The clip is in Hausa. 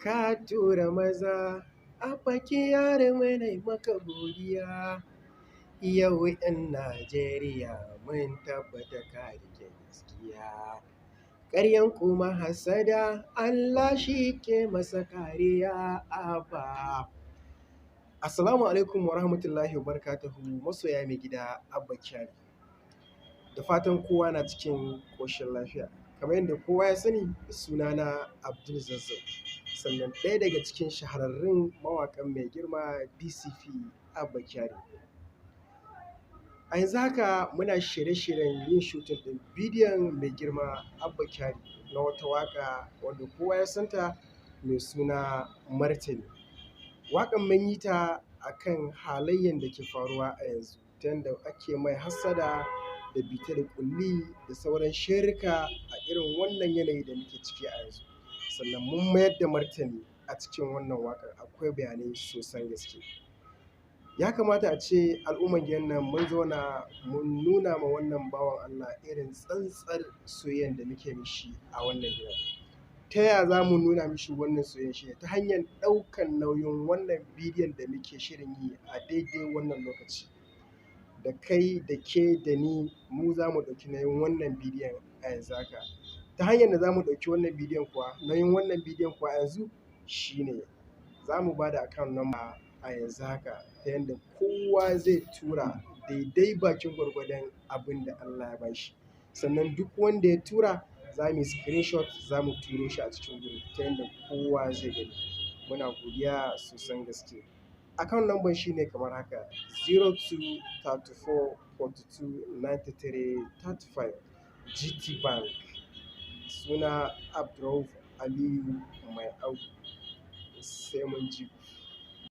Ka tura maza, Abba Kyari munai maka godiya. Yau 'yan Najeriya mun tabbata ka riƙe gaskiya. Ƙaryan kuma hassada, Allah shi ke masa kariya, Abba. Assalamu alaikum wa rahmatullahi wa barakatuhu, masoya mai gida Abba Kyari. Da fatan kowa na cikin ƙoshin lafiya. Kamar yadda kowa ya sani, sunana Abdul Zazzau. Sannan ɗaya daga cikin shahararrun mawaƙan mai girma DCP Abba Kyari. A yanzu haka muna shirye-shiryen yin shooting ɗin bidiyon mai girma Abba Kyari na wata waƙa wanda kowa ya santa mai suna Martani. Waƙan mun yi ta a kan halayyan da ke faruwa a yanzu, ta yanda ake mai hassada da bita da ƙulli da sauran sharrika a irin wannan yanayi da muke ciki a yanzu. Sannan mun mayar da martani a cikin wannan waƙar, akwai bayanai sosan gaske. Ya kamata a ce al'umman gidan nan mun zauna mun nuna ma wannan bawan Allah irin tsantsar soyayyan da muke mishi a wannan gidan. Ta ya za mu nuna mishi wannan soyayyan? Shi ne ta hanyar ɗaukan nauyin wannan bidiyon da muke shirin yi a daidai wannan lokaci. Da kai da ke da ni, mu za mu ɗauki nauyin wannan bidiyon a yanzu haka. Ta hanyar da za mu ɗauki wannan bidiyon kuwa, nauyin wannan bidiyon kuwa a yanzu shi ne za mu ba da account number a yanzu haka, ta yanda kowa zai tura daidai bakin gwargwadon abin da Allah ya ba shi. Sannan duk wanda ya tura, za mu yi screenshot, za mu turo shi a cikin group ta yanda kowa zai gani. Muna godiya sosan gaske. Account number shi ne kamar haka: 02 34 42 93 35, GT Bank. Suna Abdurrauf Aliyu Mai Audu. Sai mun ji ku.